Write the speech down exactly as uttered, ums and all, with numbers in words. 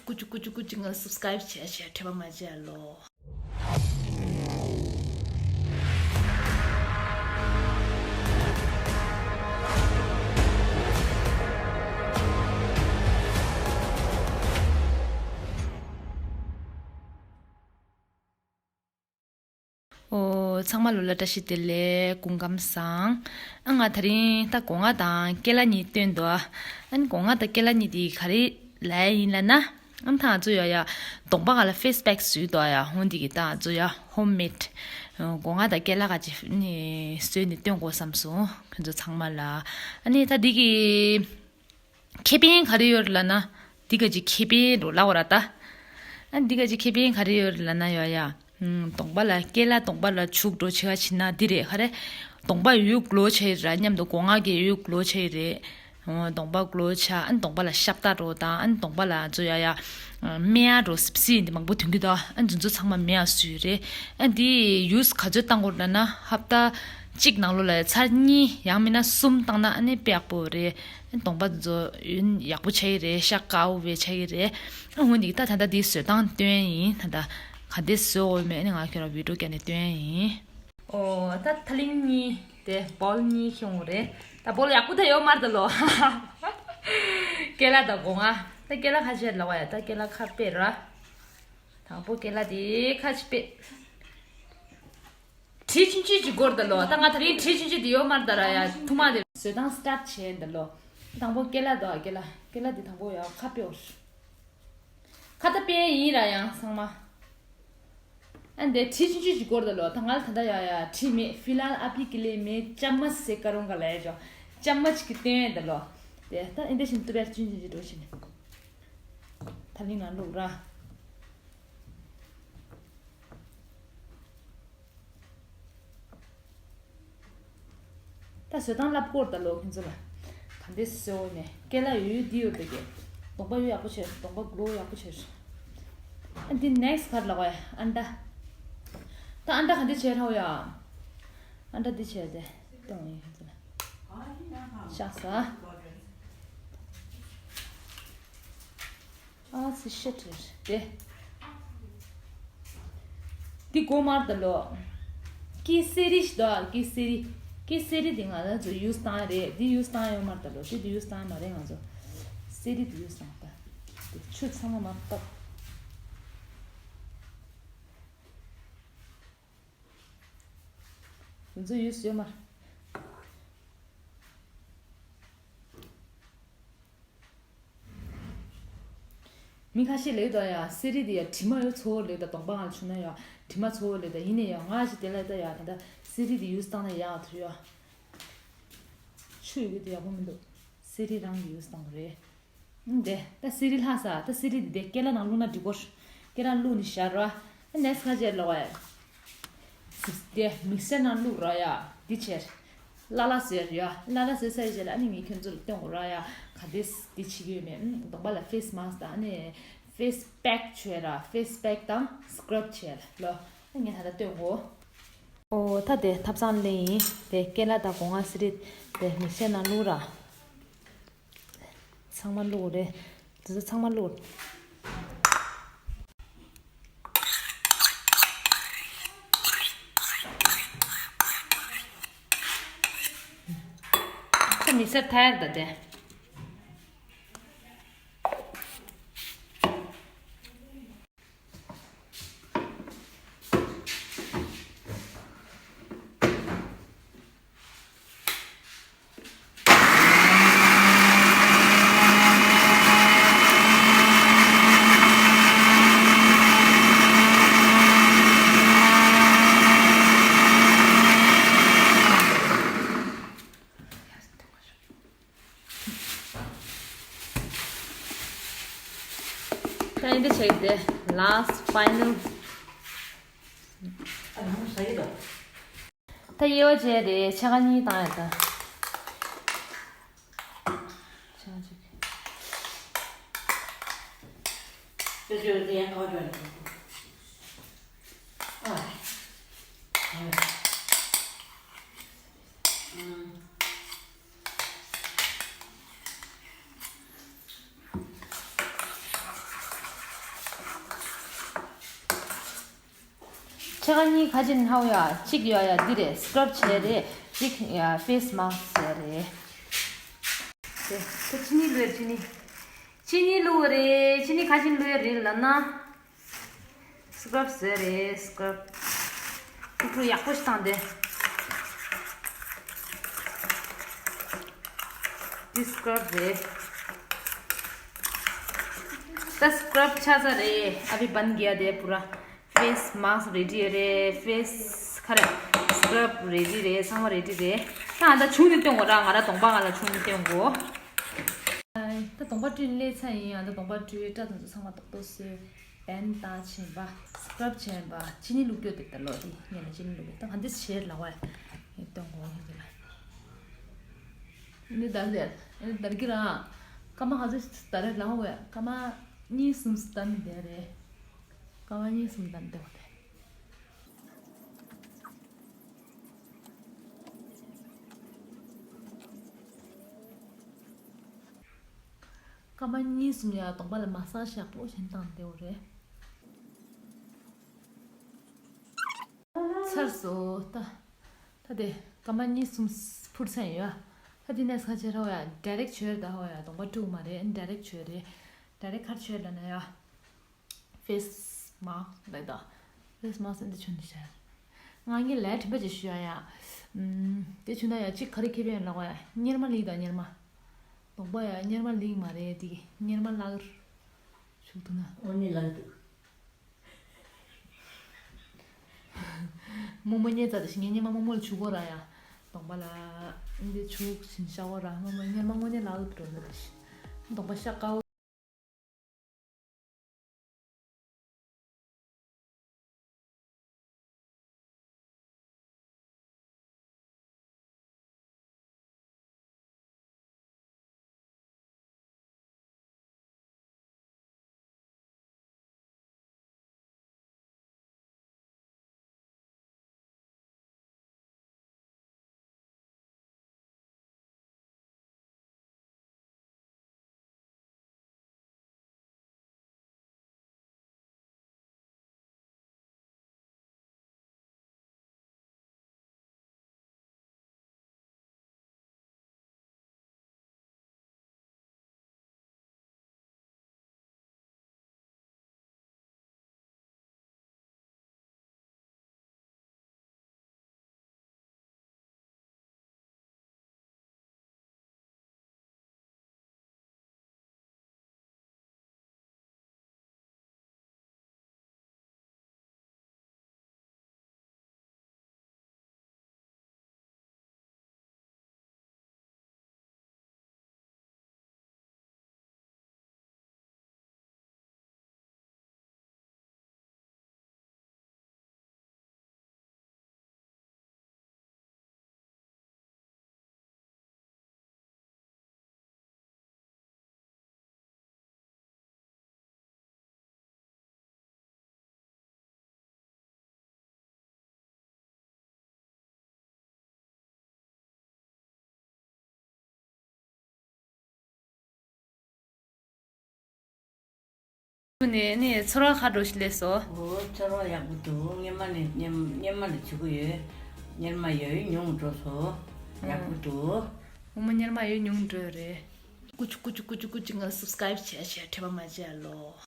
ཀུ་ཅུ་ཀུ་ཅུ་ཀུ་ཅུ་ང་སབ་སི་ཀ་རའིབ་བྱས་བྱས་འཕྲད་པ་མ་བརྗེད་ལོ། ཨོ། ཚང་མ་ལོ་ལ་བཀྲ་ཤིས་བདེ་ལེགས། སྐུ་ཁམས་བཟང་། ཨ་ང་དེ་རིང་ད་སྒོ་ང་དང་ཀེ་ལ་གཉིས་བཏོན་འདུག་ཨ་ནི་སྒོ་ང་དང་ཀེ་ལ་གཉིས་དེ་ག་རེ་ལབ་ཡ་ཡིན་ལབ་ན། ཨ་ནི་ད་ང་ཚོ་ཡ་ཡ་གདོང་པ་ག་ལ་ཕེ་སི་པེག་བཟོས་འདུག་ཡ། འོ་འདི་གི་ད་ང་ཚོ་ཡ་ཧོམ་མེད་སྒོ་ང་དང་ཀེ་ལ་ག་ཅིག་ནི་བཟོས་ནས་བཏོན་དགོས་བསམ་སོང་ཁྱོད་ཚོ་ཚང་མ་ལ། ཨ་ནི་ད་འདི་གི་ཁེ་ཕན་ག་རེ་ཡོད་རེད་ལབ་ན། འདི་ག་ཅིག་ཁེ་ཕན་རོ་ལབ་པ་ར་ད། ཨ་འདི་ག་ཅིག་ཁེ་ཕན་ག་རེ་ཡོད་རེད་ལབ་ན་ཡ་ཡ། ཨུམ། གདོང་པ་ལ་ཀེ་ལ་གདོང་པ་ལ་བྱུག་འགྲོ་བྱེད་ཀ་བྱེད་ན་འདི་རེད་ག་རེ། གདོང་པ་ཡུ་གློ་ཆ་ཡི་ར་མཉམ་དུ་སྒོ་ང་གི་ཡུ་གློ་ཆ་ཡི་རེད། ཨོ། གདོང་པ་གློ་ཆ་ཨ་ནི་གདོང་པ་ལ་ཤབ་ཏ་འགྲོ་དང་ཨ་ནི་གདོང་པ་ལ་ཚོ་ཡ་ཡ། སྨན་ཡ་འགྲོ་སིབ་སི་འདི་མང་པོ་ཐོན་གི་འདུག་ཨ་ནི་འདི་ཚོ་ཚང་མ་སྨན་ཡ་བཟོས་རེད། ཨ་འདི་ཡུ་སི་ག་ཚོད་བཏང་དགོས་ལབ་ན་ཧབ་ཏ་གཅིག་ནང་ལོགས་ལ་ཚར་གཉིས་ཡང་མིན་ན་གསུམ་བཏང་ན་ཨ་ནི་དཔེ་ཡག་པོ་རེད། ཨ་ནི་གདོང་པ་འདི་ཚོ་ཡུན་ཡག་པོ་ཆགས་ཀྱི་རེད། ཤ་དཀར་པོ་བས་ཆགས་ཀྱི་རེད། ཨ་འོ་འདི་ད་ད་ལྟ་འདི་བཟོ་སྟངས་སྟོན་ཡིན། ད་ལྟ་ག་འདྲ་བཟོ་དགོས་མེད་ཨ་ནི་ང་ཁྱོད་རང་བི་ཌིའོ་བརྒྱབ་ནས་སྟོན་ཡིན། ཨོ་ད་ཐ་ལིང་གཉིས་དེ་བོལ་གཉིས་ཁྱོང་རེད། ད་བོལ་ཡག་པོ་ད་ཡོད་མ་རེད་ད་ལོ། ཀེ་ལ་ད་སྒོ་ང་། ད་ཀེ་ལ་ཁ་ཤས་ལ་བ་ཡ། ད་ཀེ་ལ་ཁ་པེ་ར། དང་པོ་ཀེ་ལ་དེ་ཁ་ཅིག་པེ། གྲི་ཆུང་ཆུང་ཅིག་དགོས་རེད་ད་ལོ། ད་ང་དེ་རིང་གྲི་ཆུང་ཆུང་དེ་ཡོད་མ་རེད་ད་ར་ཡ། ཐུག་མ་དེ་བཟོ་སྟངས་སི་ཊར་ཊི་བྱས་ད་ལོ། དང་པོ་ཀེ་ལ་དོ་ཀེ་ལ་ཀེ་ལ་དེ་དང་པོ་ཡ་ཁ་པེ་འོ། ཁ་ཏ་པེ་ཡིན་ར་ཡང་ཚང་མ། ཨ་འདི་གྲི་ཆུང་ཆུང་ཞིག་དགོས་རེད་ད་ལོ། ད་ང་ལ་ད་ལྟ་ཡ་ཡ་གྲི་མེད། ཕི་ལ་ཨ་ཕི་ཀི་ལེ་མེད། ཅམ་མ་སེ་ཀ་རུང་ག་ལ་ཡ་ཇོ། ཅམ་མ་ཅིག་གི་སྟོན་ཡ་ད་ལོ། དེ་ད་ཨིན་དེ་བཞིན་ཏུ་པེར་ཆུང་ཆུང་ཞིག་འགྲོ་ཞིག་ནས། ད་ལིང་ང་བླུག་ར། ད་བཟོ་སྟངས་ལབ་དགོས་རེད་ད་ལོ་ཁྱེད་ཚོ་ལ། ག་འདྲས་བཟོ་ནས་ཀེ་ལ་ཡོད་འདི་ཡོད་འདི་གས། གདོང་པ་ཡོད་ཡག་པོ་བྱས། གདོང་པ་གློ་ཡག་པོ་བྱས། ཨ་འདི་ནེག་སི་ག་རེ་ལབ་དགོས་ཡ། ཨན་ཏ། ད་ཨན་ཏ་ག་འདྲས་བྱས་རེད་ཡ། ཨན་ཏ་འདི་བྱས་ཏེ་སྟོན་ཡིན་ཁྱེད་ཚོ་ལ། ཤག་ས། ཨ་ཙི་ཤི་ཊི་རེད་དེ། འདི་གོ་མར་ད་ལོ། ཀི་སེ་རི་ཞིག་འདུག་ཀི་སེ་རི། ཀི་སེ་རི་འདི་ང་རང་ཚོ་ཡུ་སི་བཏང་རེད། འདི་ཡུ་སི་བཏང་ཡོད་མ་རེད་ད་ལོ། འདི་འདི་ཡུ་སི་བཏང་མ་རེད་ང་ཚོ། སེ་རི་འདི་ཡུ་སི་བཏང་ད། འདི་ཆུ་ཚང་མ་མ་བཏབ། ང་ཚོ་ཡུ་སི་ཡོད་མ་རེད། མི་ཁ་ཤས་ལབ་ད་ཡ་སེ་རི་དེ་ཡ་དྲི་མ་ཡོད་ཚོ་ལབ་ད། གདོང་པ་ང་ལ་བྱུག་ན་ཡ་དྲི་མ་ཚོ་ལབ་ད། ཡིན་ནའི་ཡ་ང་ཞིག་དེ་ལ་ད་ཡ་ད་ད་སེ་རི་དེ་ཡུ་སི་བཏང་ན་ཡག་ཐུ་ཡ། ཆུ་ཡོད་གི་དེ་ཡག་པོ་མི་འདུག་སེ་རི་རང་གི་ཡུ་སི་བཏང་དགོས་རེད། འདི་ད་སེ་རི་ལྷག་ས། ད་སེ་རི་དེ་དེ་ཀེ་ལ་ནང་བླུགས་ན་འགྲིག་གོ། ཀེ་ལ་བླུགས་ནས་བཞག་ར། ད་ནེག་སི་ཁ་ཅེར་ལོག་ཨེ། སིབ་སི་དེ་མིག་སར་ནང་བླུགས་ར་ཡ། འདི་བྱས། ལ་ལ་ཟེར་ཡ། ལ་ལ་ཟེར་ས་ཡི་རྗེས་ལ་ཨ་ནི་ངས་ཁྱོད་ཚོ་ལ་སྟོན་དགོས་ར་ཡ། ག་འདྲས་འདི་བྱེད་ཀྱི་ཡོད་མེད། ཨུམ། གདོང་པ་ལ་ཕེ་སི་མཱ་སི་དང་ཨ་ནི་ཕེ་སི་པེག་བྱས་ར། ཕེ་སི་པེག་དང་སི་ཀྲབ་བྱས་ལ་ལོ། ཨ་ངས་ད་ལྟ་སྟོན་དགོས། ཨོ་ད་དེ་ཐབ་ཚང་ལེན་ཡིན། དེ་ཀེ་ལ་དང་སྒོ་ང་སེ་རི་དེ་མིག་སར་ནང་བླུགས་ར། ཚང་མ་བླུགས་རེད། དེ་ཚོ་ཚང་མ་བླུགས། ད་མིག་སར་ཐར་ད་དེ། ད་ཡིན་འདི་བྱས་ཏེ་ལཱ་སི་ཕའི་ནལ། ད་དབྱེ་བ་བྱས་ཏེ་ཕྱེད་ཀ་གཉིས་བཏང་ཡ་ད། ཕྱེད་ཀ་གཅིག་ཕྱེད་ཀ་གཉིས་ཁ་ཅིག་ཧ་ཡ་གཅིག་ཡོད་ཡ་འདི་རེད། སི་ཀྲབ་བྱས་རེད། གཅིག་ཡ་ཕེ་སི་མཱ་སི་ཟེར་རེད། དེ་ཁོ་ཅི་ནི་ལོས་ཅི་ནི། ཅི་ནི་ལོས་རེད། ཅི་ནི་ཁ་ཅིག་ལོས་རེད་ལབ་ན། སི་ཀྲབ་ཟེར་རེད། སི་ཀྲབ། ཁུ་ཁུ་ཡག་པོ་ཞིག་བཏང་སྟེ། འདི་སི་ཀྲབ་རེད། ད་སི་ཀྲབ་ཆ་ཚ་རེད། ཨ་བི་བན་གྱི་ཡ་དེ་པུ་ར། ཕེ་སི་མཱ་སི་རེ་ཌི་རེད། ཕེ་སི་ཁ་རེ། སི་ཀྲབ་རེ་ཌི་རེད། ཚང་མ་རེ་ཌི་རེད། ད་ཨ་ད་ཆུང་ནས་སྟོན་དགོས་ར། ང་ར་གདོང་པ་ང་ལ་ཆུང་ནས་སྟོན་དགོས། ད་གདོང་པ་བཀྲུས་སླེབས་ཚར་ཡིན། ཨ་ད་གདོང་པ་བཀྲུས། སྐྲ་དང་ཚོ་ཚང་མ་ཏོག་ཏོག་བཟོས། བན་ད་བྱས་པ། སི་ཀྲབ་བྱས་པ། ཅི་ནི་བླུགས་རྒྱུ་དེ་ད་ལོ་དེ་ངས་ལ་ཅི་ནི་བླུགས་ད་ག་འདི་བྱས་ལ་བ་ཡིན་སྟོན་དགོས་ཡིན་དེ་ལ། ནི་ད་ཟེར་ནི་ད་གི་ར། ཀ་མ་ཧ་ཟེར་ད་རེ་ལ་བ་ཀ་མ་གཉིས་གསུམ་ད་ནི་དེ་རེད། ཀ་བ་གཉིས་གསུམ་ཙམ་སྟེར་བ་དེ། སྐར་མ་གཉིས་གསུམ་ཡ་གདོང་པ་ལ་མ་སག་ཞག་པོ་ཞིག་བཏང་སྟེར་བ་རེད། ཚར་སོང་ད། ད་དེ་སྐར་མ་གཉིས་གསུམ་འཕུར་ཚར་ཡོད། ད་དེ་ནས་ཁ་ཆེ་ར་བ་ཡ་ཌའི་རེག་བྱོས་ད་ཧོ་ཡ་གདོང་པ་དཀྲུག་མ་རེད། ཌའི་རེག་བྱོས་རེད། ཌའི་རེག་ཁར་བྱོས་ལ་ན་ཡ། ཕེ་སི་མཱ་སི་ལབ་ད། ཕེ་སི་མཱ་སི་འདི་ཆུ་འདི་ཤར། ང་ངའི་ལས་དྲན་པ་ཅིག་ཞུ་ཡ་ཡ། ཨམ། དེ་ཆུ་ན་ཡ་གཅིག་ག་རེ་ཁེ་ཕན་ལག་བ་ཡ། གཉེར་མ་ལིག་དང་གཉེར་མ། གདོང་པ་ཡ་གཉེར་མ་ལིག་མ་རེད་དེ་གཉེར་མ་ལག་ཆུག་ཐུ་ན། ཨོ་ནི་ལག་འདུག་རྨོ་མོ་གཉེར་ཙ་དེ་ཞིག་ངས་གཉེར་མ་རྨོ་མོ་ལ་ཆུག་གོ་ར་ཡ། གདོང་པ་ལ། འདི་ཆུག་ཞིན་ཤ་བ་ར་རྨོ་མོ་གཉེར་མ་དངོས་གནས་ལག་འགྲོ་ན་དེ་ཞིག་གདོང་པ་ཤ་དཀར་བོ། ནས་ནས་ཚོར་བ་ཁ་འགྲོ་ཞིག་ལས་སོ། འོ་ཚོར་བ་ཡག་པོ་འདུག་སྔོན་མ་ནས་སྔོན་སྔོན་མ་ལ་བྱེད་ཀྱི་ཡོད། སྔོན་མ་ཡོད་ཉུང་འགྲོ་སོ། ཡག་པོ་འདུག་སྔོན་མ་སྔོན་མ་ཡོད་ཉུང་འགྲོ་རེད། ཀུ་ཅུ་ཀུ་ཅུ་ཀུ་ཅུ་ཀུ་ཅུ་ང་ལ་སབ་སི་ཀ་རེབ་བྱས་བྱས་འཕྲད་པ་མ་བྱས་ལོ།